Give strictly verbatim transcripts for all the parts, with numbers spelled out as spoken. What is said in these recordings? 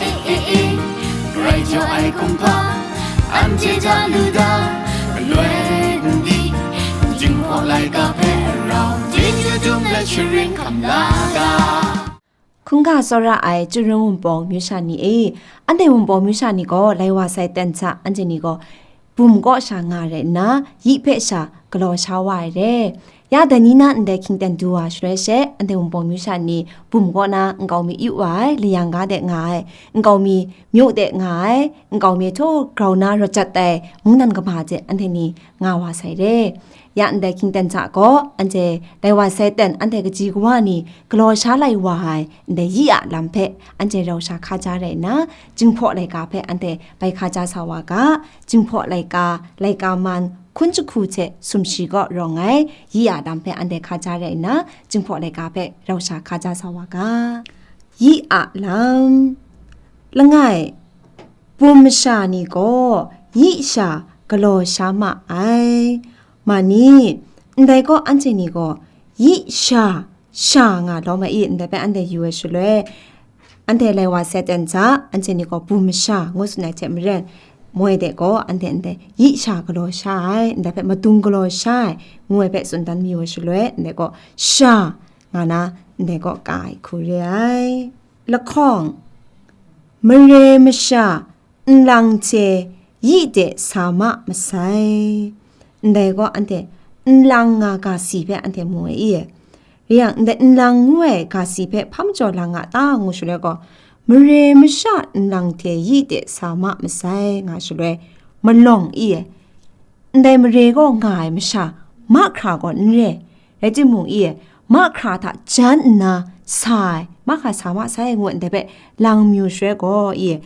E, e, e, grai jaw ai kumhpa, anhte ja lu da, galoi n di, Jinghpaw laika hpe rau, Jinghpaw dum let sharin hkam la ga. Hkungga tsawra ai Chyaru Wunpawng myu sha ni e, anhte Wunpawng myu sha ni gaw lai wa sai ten hta, anhte ni gaw bum kaw sha nga rai nna, yi hpe sha galaw sha wa ai re. Ya dai ni na ndai hkying ten du wa shaloi she, anhte Wunpawng myu sha ni bum kaw na nkau mi yu wa ai, layang ga de nga ai, nkau mi myu de nga ai, nkau mi htaw grau na rawt jat ai mungdan kaba hte anhte ni nga wa sai re. Ya ndai hkying ten hta gaw, anhte dai wa sai ten anhte kaji kawa ni galaw sha lai wa ai, ndai yi a lam hpe anhte rau sha hka ja rai nna, Jinghpaw laika hpe anhte bai hka ja sa wa ga, Jinghpaw laika, laika man hkun jahku hte sumshi kaw rawng ai, yi a lam hpe anhte hka ja rai nna, Jinghpaw laika hpe rau sha hka ja sa wa ga. Yi a lam. Langai, bum masha ni gaw yi sha galaw sha ma ai. Ma ni, ndai gaw anhte ni gaw yi sha, sha nga lawm ai i, ndai hpe anhte yu ai shaloi, anhte lai wa sai ten hta, anhte ni gaw bum masha ngu tsun ai hte maren, moi de gaw anhte ndai yi sha galaw sha ai, ndai hpe madung galaw sha ai, ngu ai hpe tsun dan mayu ai shaloi, ndai gaw sha nga na, ndai gaw ka ai hku re ai. Lahkawng, mare masha nlang hte yi de sa ma masai. Ndai gaw anhte nlang nga ga si hpe anhte mu ai i? Re yang, ndai nlang ngu ai ga si hpe hpa majaw lang nga ta ngu shaloi gaw, mare masha nlang hte yi de sa ma masai nga shaloi, malawng i? Ndai mare gaw nga ai masha mahkra gaw n re, rai timung i, mahkra hta jan nna sa ai, mahkra sa ma sai ngu ndai hpe lang mayu shaloi gaw i,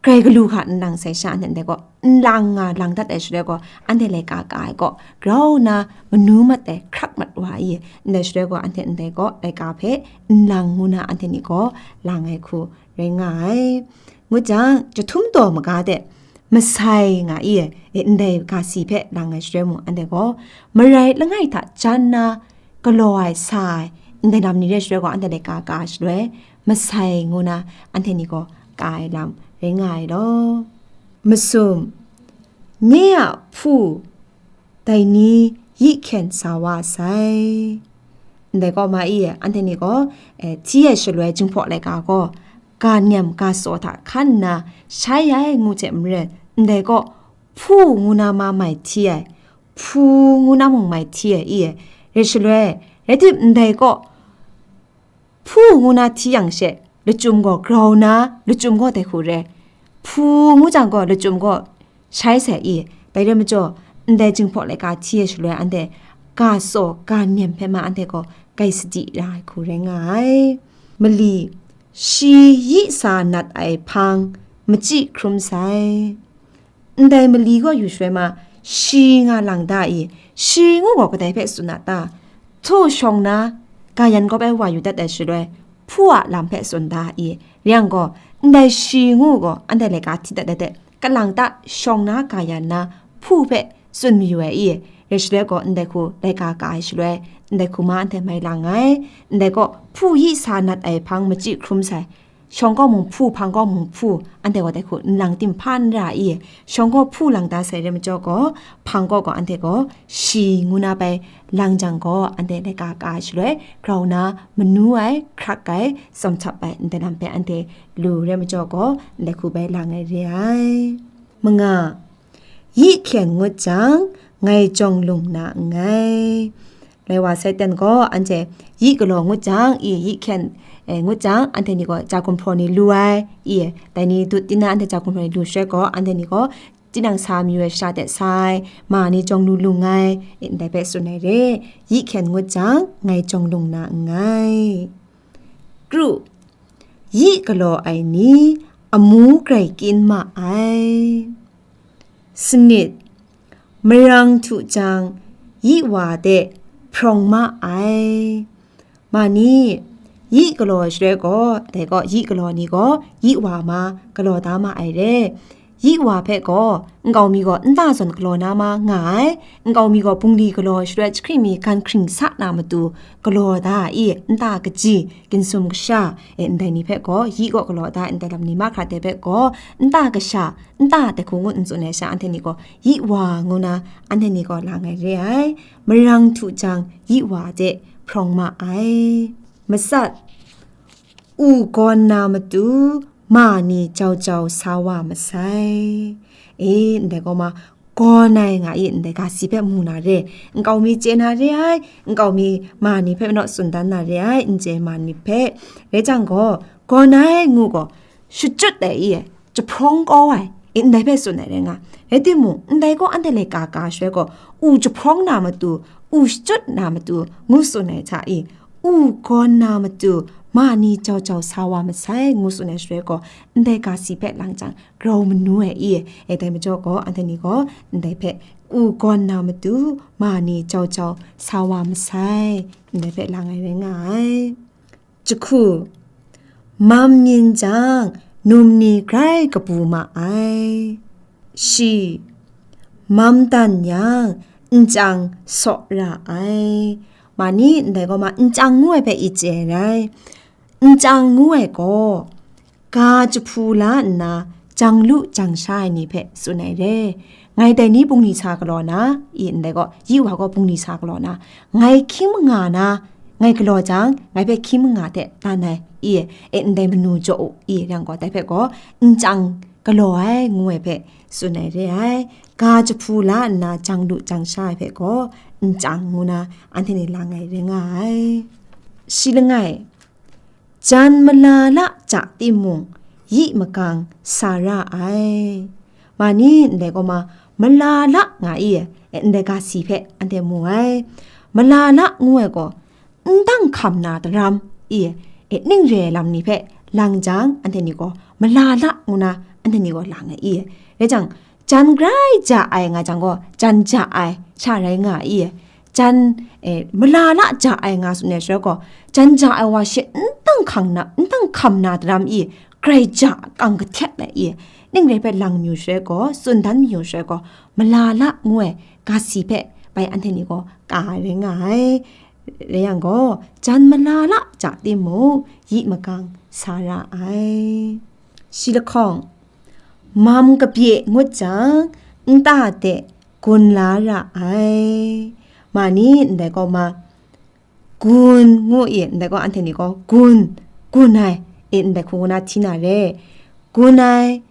grai galu hka n lang sai sha, anhte ndai gaw n lang nga lang dat ai shaloi gaw, anhte laika ka ai gaw, grau nna manu mat ai hkrak mat wa i, ndai shaloi gaw, anhte ndai gaw laika hpe n lang ngu na, anhte ni gaw lang ai hku rai nga ai. Ngu jang, jahtum taw maga de, masai nga i, e, ndai ga si hpe lang ai shaloi mung, anhte gaw, marai langai hta jan na galaw ai, sa ai, ndai lam ni re shaloi gaw, anhte laika ka ai shaloi, masai ngu na, anhte ni gaw ka ai lam rai nga ai law. Masum, nye a hpu, dai ni yi hkyen sa wa sai. Ndai gaw ma i, anhte ni gaw, eh, hti ai shaloi Jinghpaw laika gaw, ga nem ga tsaw hta hkan nna shai ai ngu hte maren, ndai gaw hpu ngu na ma mai hti ai, hpu ngu na mung mai hti ai i, rai shaloi, rai tim ndai gaw, hpu ngu na hti yang she, lachyum gaw grau na, lachyum gaw dai hku re. Hpu ngu jang gaw, lachyum gaw shai sai i, dai re majaw, ndai Jinghpaw laika hti ai shaloi anhte ga tsaw, ga nem hpe ma anhte gaw grai sadi ra ai hku rai nga ai. Mali, shi yi sa nat ai hpang, machyi hkrum sai. Ndai mali gaw yu shaloi ma, shi nga lang da i, shi ngu gaw kadai hpe tsun a ta? Htaw shawng na, ga yan kawp ai wa yu dat ai shaloi, hpu a lam hpe tsun da i, rai yang gaw, ndai shi ngu gaw, anhte laika hti dat ai hte, kalang ta shawng na ga yan na, hpu hpe tsun mayu ai i, rai shaloi gaw, ndai hku laika ka ai shaloi, ndai hku ma anhte mai lang ai, ndai gaw, hpu yi sa nat ai hpang machyi hkrum sai, shawng gaw mung hpu, hpang gaw mung hpu, anhte gaw dai hku nlang tim hpa n ra i? Shawng gaw hpu lang da sai re majaw gaw, hpang gaw gaw anhte gaw shi ngu na bai lang jang gaw, anhte laika ka ai shaloi, grau na manu ai, hkrak ai, tsawm htap ai, ndai lam hpe anhte lu re majaw gaw, ndai hku bai lang ai re ai. Manga, yi hkyen ngut jang, ngai jawng lung na nngai. Lai wa sai ten gaw, anhte yi galaw ngut jang, i, yi hkyen, eh, ngut jang, anhte ni gaw ja gumhpraw ni lu ai, i, dai ni dut tina anhte ja gumhpraw ni lu shaloi gaw, anhte ni gaw tinang sa mayu ai shara de sa ai, ma ni jawng lu lung ai, i, ndai hpe tsun ai re. Yi hkyen ngut jang, ngai jawng lung na nngai. Kru, yi galaw ai ni, amu grai kyin ma ai. Sanit, marang htu jang, yi wa de hprawng ma ai. Ma ni, yi galaw shaloi gaw, dai gaw yi galaw ni gaw, yi wa ma galaw da ma ai re. Yi wa hpe gaw, nkau mi gaw nta zawn galaw na ma nga ai, nkau mi gaw bungli galaw shaloi jahkring mi gan hkring sa na matu galaw da i, nta kaji, ginsum kasha, e, ndai ni hpe gaw, yi kaw galaw da ndai lam ni mahkra de hpe gaw, nta kasha, nta dai hku ngut n tsun ai sha, anhte ni gaw, yi wa ngu na, anhte ni gaw lang ai re ai. Marang htu jang, yi wa de hprawng ma ai. Matsat, u gawn na matu, ma ni jau jau sa wa masai. E, ndai gaw ma, gawn ai nga i, ndai ga si hpe mu na re, nkau mi chye na re ai, nkau mi ma ni hpe naw tsun dan na re ai, n chye ma ni hpe. Rai jang gaw, gawn ai ngu gaw, shachyut ai i, jahprawng kau ai, e, ndai hpe tsun ai rai nga. Rai timung, ndai gaw anhte laika ka shaloi gaw, u jahprawng na matu, u shachyut na matu, ngu tsun ai hta i, u gawn na matu, ma ni jau jau sa wa masai, ngu tsun ai shaloi gaw, ndai ga si hpe lang jang, grau manu ai i, e, dai majaw gaw, anhte ni gaw, ndai hpe, u gawn na matu, ma ni jau jau sa wa masai, ndai hpe lang ai rai nga ai. Jahku, mam myin jang, num ni grai kabu ma ai. Shi, mam dan yang, nchyang saw ra ai. Ma ni ndai gaw ma, nchyang ngu ai hpe i chye ai rai. Nchyang ngu ai gaw, ga jahpu la nna, jang lu jang sha ai ni hpe tsun ai re. Ngai dai ni bungli sa galaw na, i ndai gaw, yi wa gaw bungli sa galaw na, ngai hkying manga na, ngai galaw jang, ngai hpe hkying manga hte tan ai, i, e, ndai manu jaw u, i, yang gaw, dai hpe gaw, nchyang galaw ai, ngu ai hpe tsun ai re ai. Ga jahpu la nna, jang lu jang sha ai hpe gaw, nchyang ngu na, anhte ni lang ai rai nga ai. Shi langai, jan malala ja timung, yi makang sa ra ai. Ma ni ndai gaw ma, malala nga i, e, ndai ga si hpe anhte mu ai. Malala ngu ai gaw, n dang hkam na daram i, e, ning re ai lam ni hpe lang jang, anhte ni gaw malala ngu na, anhte ni gaw lang ai i. Rai jang, jan grai ja ai nga jang gaw, jan ja ai sha rai nga i. Jan, e, malala ja ai nga tsun ai shaloi gaw, jan ja ai wa she n dang hkang na, n dang hkam na daram i, grai ja kang kahtet ai i, ning rai hpe lang mayu shaloi gaw, tsun dan mayu shaloi gaw, malala ngu ai ga si hpe bai anhte ni gaw ka ai rai nga ai. Rai yang gaw, jan malala ja timung, yi makang sa ra ai. Shi lahkawng, mam kabye ngut jang, nta de gun la ra ai. Ma ni ndai gaw ma, gun ngu i, ndai gaw anhte ni gaw gun, gun ai, e, ndai hku ngu na hti na re. Gun ai,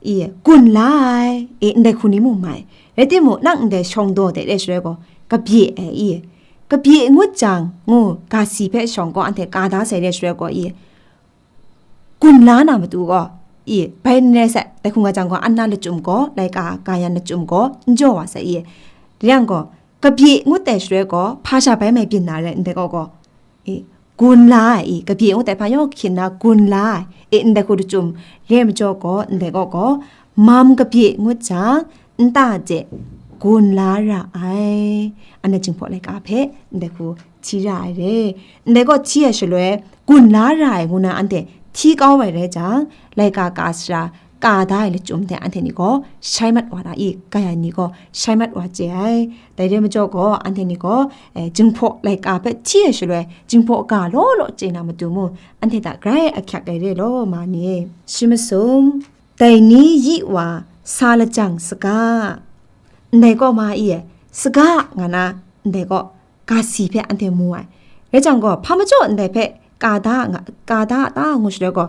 i, gun la ai, e, ndai hku ni mung mai. Rai timung, nang ndai shawng daw de re shaloi gaw, kabye ai i, kabye ngut jang ngu, ga si hpe shawng gaw anhte ka da sai re shaloi gaw i, gun la na matu gaw, i, bai n rai sai, dai hku nga jang gaw, an na lachyum gaw, laika ka yan lachyum gaw, n jaw wa sai, i. Rai yang gaw, kabye ngut ai shaloi gaw, hpa sha bai mai byin na rai, ndai gaw gaw, i, gun la ai, i, kabye ngut ai hpa yawng hkyin na gun la ai, i, ndai hku lachyum re ai majaw gaw, ndai gaw gaw, mam kabye ngut jang, nta de gun la ra ai, ana jinghpaw laika hpe, ndai hku hti ra ai re. Ndai gaw hti ai shaloi, gun la ra ai ngu na anhte hti kau ai rai jang, laika ka sara, ka da ai lachyum hte anhte ni gaw shai mat wa na i, kaya ni gaw shai mat wa chye ai. Dai re majaw gaw, anhte ni gaw, eh, jinghpaw laika hpe hti ai shaloi, jinghpaw ga law law chye na matu mung, anhte hta grai ahkyak ai re law, ma ni e. Shi masum, dai ni yi wa sa lajang saga, ndai kaw ma i, saga nga na, ndai kaw, ga si hpe anhte mu ai. Rai jang gaw, hpa majaw ndai hpe ka da nga, ka da ta ngu shaloi gaw,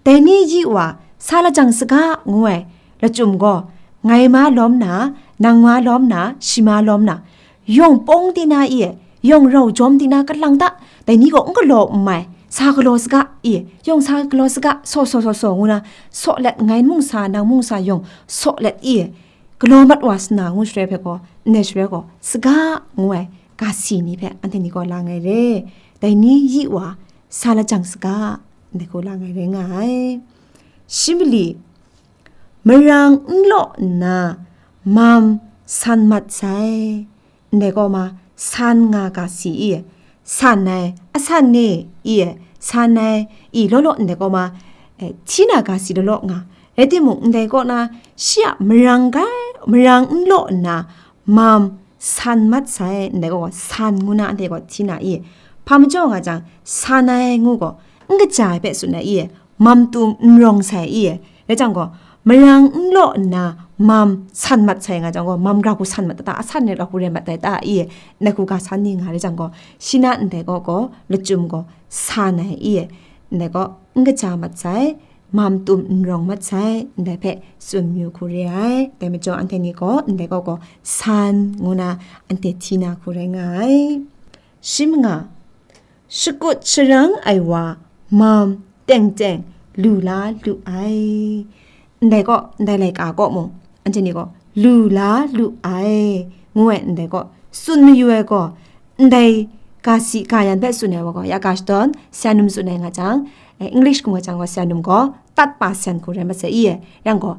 dai ni yi wa sa lajang saga ngu ai lachyum gaw, ngai ma lawm na, nang ma lawm na, shi ma lawm na, yawng pawng di na i, yawng rau jawm di na kalang ta, dai ni gaw n galaw n mai, sa galaw saga i, yawng sa galaw saga, saw saw saw saw ngu na, saw let ngai mung sa, nang mung sa, yawng saw let i, galaw mat wa sa na ngu shaloi hpe gaw, ndai shaloi gaw, saga ngu ai, ga si ni hpe anhte ni gaw lang ai re. Dai ni yi wa, sa lajang saga, ndai hku lang ai rai nga ai. Shi mali, marang n law nna, mam san mat sai. Ndai kaw ma, san nga ga si i, san ai, asan ni i, san ai, i law law ndai kaw ma, eh, hti na ga si law law nga, Rai timung, ndai kaw na, shi a marang kai, marang n law nna, mam san mat sai, ndai gaw san ngu na anhte gaw hti na i? Hpa majaw nga jang, san ai ngu gaw, n kaja ai hpe tsun ai i? Mam tum n rawng sai i? Rai jang gaw, marang n law nna, mam san mat sai nga jang gaw, mam gara hku san mat ta, a san rai gara hku rai mat tai ta i? Ndai hku ga san ni nga rai jang gaw, shi na ndai gaw gaw, lachyum gaw san ai i? Ndai gaw, n kaja mat sai, mam tum n rawng mat sai, ndai hpe tsun mayu hku re ai. Dai majaw anhte ni gaw ndai gaw gaw san ngu na anhte hti na hku rai nga ai. Shi manga, shakut sharang ai wa mam teng teng lu la lu ai. Ndai gaw, ndai laika gaw mung, anhte ni gaw, lu la lu ai, ngu ai ndai gaw, tsun mayu ai gaw, ndai ga si ga yan hpe tsun ai wa gaw, ya ga shadawn, sya num tsun ai nga jang, eh, English hku nga jang gaw, sya num gaw, tat pa syan hku rai masai i, yang gaw,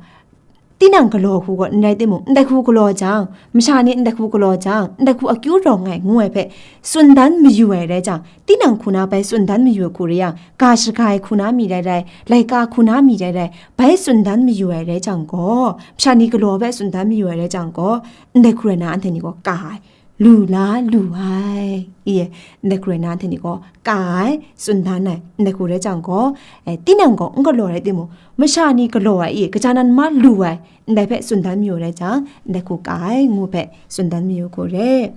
tinang galaw hku gaw n rai timung, ndai hku galaw jang, masha ni ndai hku galaw jang, ndai hku akyu rawng ai, ngu ai hpe, tsun dan mayu ai rai jang, tinang hku na bai tsun dan mayu ai hku rai yang, ga shaga ai hku na mi rai rai, laika hku na mi rai rai, bai tsun dan mayu ai rai jang gaw, masha ni galaw bai tsun dan mayu ai rai jang gaw, ndai hku rai na anhte ni gaw ka ai, lu la lu ai, i, ndai hku rai na anhte ni gaw ka ai, tsun dan ai, ndai hku rai jang gaw, eh, tinang gaw n galaw rai timung, masha ni galaw ai i, kaja nan ma lu ai, ndai hpe tsun dan mayu rai jang, ndai hku ka ai, ngu hpe tsun dan mayu hku re.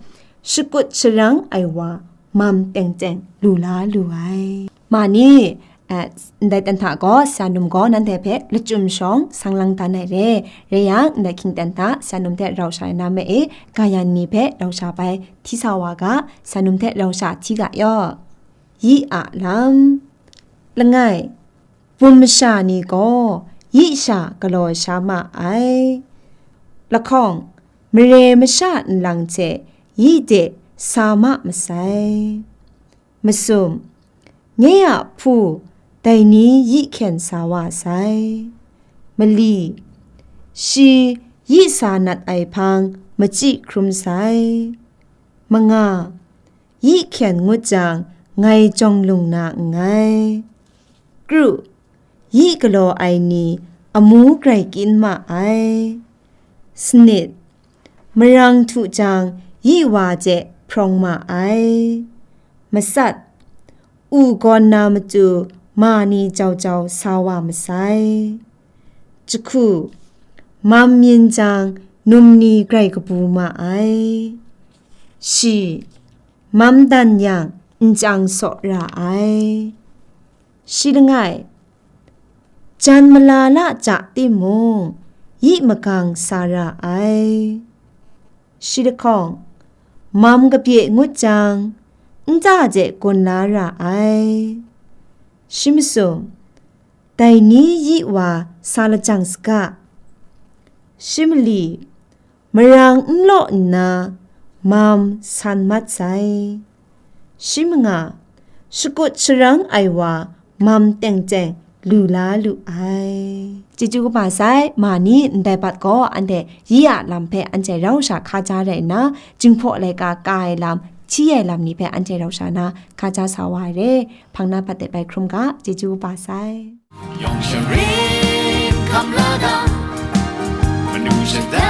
Shakut sharang ai wa, mam teng teng lu la lu ai. Ma ni, eh, ndai tan hta gaw, sya num gaw nanhte hpe lachyum shawng sang lang dan ai re. Rai yang, ndai hkying tan hta sya num hte rau sha ai na ma e, ga yan ni hpe rau sha bai hti sa wa ga, sya num hte rau sha hti ga yaw. Yi a lam. Langai, bum masha ni gaw yi sha galaw sha ma ai. Lahkawng, mare masha nlang hte yi de sa ma masai. Masum, nye a hpu dai ni yi hkyen sa wa sai. Mali, shi yi sa nat ai hpang machyi hkrum sai. Manga, yi hkyen ngut jang ngai jawng lung na nngai. Kru, yi galaw ai ni amu grai kyin ma ai. Sanit, marang htu jang yi wa je hprawng ma ai. Matsat, u gawn na matu ma ni jau jau sa wa masai. Jahku, mam myin jang num ni grai kabu ma ai. Shi, mam dan yang nchyang saw ra ai. Shi langai, jan mala la ja timung, yi magang sa ra ai. Shi lahkawng, mam kabye ngut jang, nta je gun la ra ai. Shi masum, dai ni yi wa sa lajang saga. Shi mali, marang n law nna, mam san mat sai. Shi manga, shakut sharang ai wa, mam teng teng lu la lu ai. Chyeju kaba sai, ma ni ndai bat gaw anhte yi a lam hpe anhte rau sha hka ja rai nna, Jinghpaw laika ka ai lam, hti ai lam ni hpe anhte rau sha na hka ja sa wa ai re. Hpang na bat de bai hkrum ga, chyeju kaba sai. Yawng sharin hkam la ga, manu shada